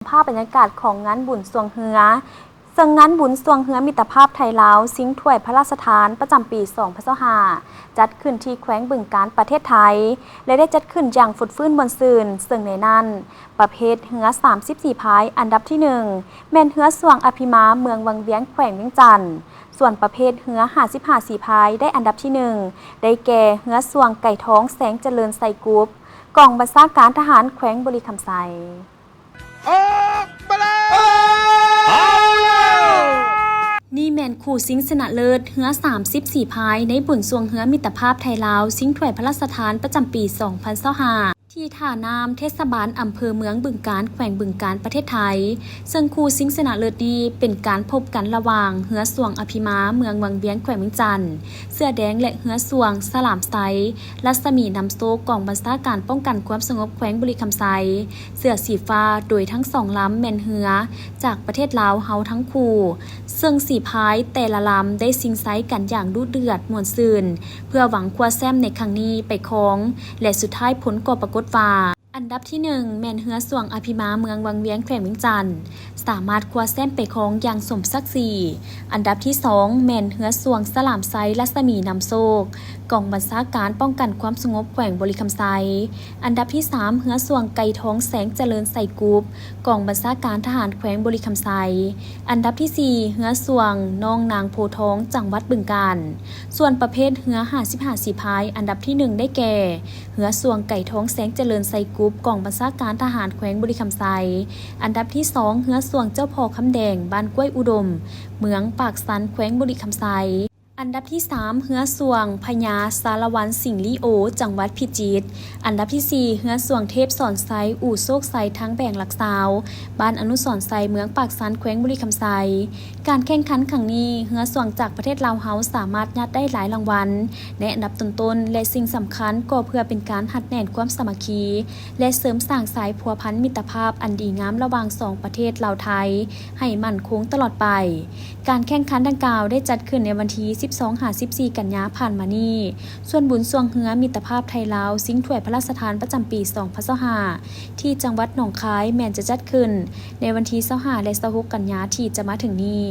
ພາບບັນຍາກາດຂອງງານບຸນຊ່ວງເຮືອ ເຊິ່ງງານບຸນຊ່ວງເຮືອມິດຕະພາບໄທລາວ ຊິງຖ້ວຍພະລາຊະທານປະຈຳປີສອງພັນຊາວຫ້າ ຈັດຂຶ້ນທີ່ແຂວງບຶງການ ປະເທດໄທ ແລະ ໄດ້ຈັດຂຶ້ນຢ່າງຟົດຟື້ນມ່ວນຊື່ນ, ເຊິ່ງໃນນັ້ນ ປະເພດເຮືອສາມສິບສີ່ພາຍ ອັນດັບທີໜຶ່ງ ແມ່ນເຮືອຊ່ວງອະພິມາ ເມືອງວັງວຽງ ແຂວງວຽງຈັນ, ສ່ວນປະເພດເຮືອຫ້າສິບຫ້າສີພາຍ ໄດ້ອັນດັບທີໜຶ່ງ ໄດ້ແກ່ ເຮືອຊ່ວງໄກ່ທອງ ແສງຈະເລີນ ໄຊກຸບ ກອງບັນຊາການທະຫານແຂວງບໍລິຄຳໄຊ. ນີ້ແມ່ນຄູ່ຊິງຊະນະເລີດເຮືອສາມສິບສີ່ພາຍ ໃນບຸນຊ່ວງເຮືອມິດຕະພາບໄທລາວ ຊິງຖ້ວຍພະລາຊະທານປະຈຳປີສອງພັນຊາວຫ້າ ທີ່ທ່ານ້ຳ ເທດສະບານອຳເພີເມືອງບຶງການ ແຂວງບຶງການ ປະເທດໄທ. ເຊິ່ງຄູ່ຊິງຊະນະເລີດນີ້ເປັນການພົບກັນລະຫວ່າງເຮືອຊ່ວງອະພິມາ ເມືອງວັງວຽງ ແຂວງວຽງຈັນ ເສື້ອແດງ ແລະ ເຮືອຊ່ວງສະຫຼາມໄຊ ລັດສະໝີນຳໂຊກ ກອງບັນຊາການປ້ອງກັນຄວາມສະຫງົບແຂວງບໍລິຄຳໄຊ ເສື້ອສີຟ້າ, ໂດຍທັງສອງລຳແມ່ນເຮືອຈາກປະເທດລາວເຮົາທັງຄູ່, ເຊິ່ງສີພາຍແຕ່ລະລຳໄດ້ຊິງໄຊກັນຢ່າງດຸເດືອດມ່ວນຊື່ນ ເພື່ອຫວັງຄວ້າແຊ້ມໃນຄັ້ງນີ້ໄປຄອງ ແລະ ສຸດທ້າຍຜົນກໍປາກົດວ່າ ອັນດັບທີໜຶ່ງ ແມ່ນເຮືອຊ່ວງອະພິມາ ເມືອງວັງວຽງ ແຂວງວຽງຈັນ ສາມາດຄວ້າແຊ້ມໄປຄອງຢ່າງສົມສັກສີ. ອັນດັບທີສອງ ແມ່ນເຮືອຊ່ວງສະຫຼາມໄຊ ລັດສະໝີນຳໂຊກ ກອງບັນຊາການປ້ອງກັນຄວາມສະຫງົບແຂວງບໍລິຄຳໄຊ. ອັນດັບທີສາມ ເຮືອຊ່ວງໄກ່ທອງ ແສງຈະເລີນ ໄຊກຸບ ກອງບັນຊາການທະຫານແຂວງບໍລິຄຳໄຊ. ອັນດັບທີສີ່ ເຮືອຊ່ວງນ້ອງນາງໂພທອງ ຈັງຫວັດບຶງການ. ສ່ວນປະເພດເຮືອຫ້າສິບຫ້າສີພາຍ ອັນດັບທີໜຶ່ງ ໄດ້ແກ່ ເຮືອຊ່ວງໄກ່ທອງ ແສງຈະເລີນ ໄຊກຸບ ກອງບັນຊາການທະຫານແຂວງບໍລິຄຳໄຊ. ອັນດັບທີສອງ ເຮືອຊ່ວງເຈົ້າພໍ່ຄຳແດງ ບ້ານກ້ວຍອຸດົມ ເມືອງປາກຊັນ ແຂວງບໍລິຄຳໄຊ. ອັນດັບທີສາມ ເຮືອຊ່ວງພະຍາສາລະວັນ ສິງລີໂອ ຈັງຫວັດພິຈິດ. ອັນດັບທີສີ່ ເຮືອຊ່ວງເທບສອນໄຊ ອູ່ໂຊກໄຊ ທາງແບງຫຼັກຊາວ ບ້ານອະນຸສອນໄຊ ເມືອງປາກຊັນ ແຂວງບໍລິຄຳໄຊ. ການແຂ່ງຂັນຄັ້ງນີ້ ເຮືອຊ່ວງຈາກປະເທດລາວເຮົາສາມາດຍາດໄດ້ຫຼາຍລາງວັນໃນອັນດັບຕົ້ນໆ ແລະ ສິ່ງສຳຄັນກໍເພື່ອເປັນການຮັດແໜ້ນຄວາມສາມັກຄີ ແລະ ເສີມສ້າງສາຍພົວພັນມິດຕະພາບອັນດີງາມລະຫວ່າງສອງປະເທດລາວ-ໄທ ໃຫ້ໝັ້ນຄົງຕະຫຼອດໄປ. ການແຂ່ງຂັນດັ່ງກ່າວໄດ້ຈັດຂຶ້ນໃນວັນທີສິບສອງຫາສິບສີ່ກັນຍາຜ່ານມານີ້. ສ່ວນບຸນຊ່ວງເຮືອມິດຕະພາບໄທລາວ ຊິງຖ້ວຍພະລາຊະທານປະຈຳປີສອງພັນຊາວຫ້າ ທີ່ຈັງຫວັດໜອງຄາຍ ແມ່ນຈະຈັດຂຶ້ນໃນວັນທີຊາວຫ້າ ແລະ ຊາວຫົກກັນຍາທີ່ຈະມາເຖິງນີ້.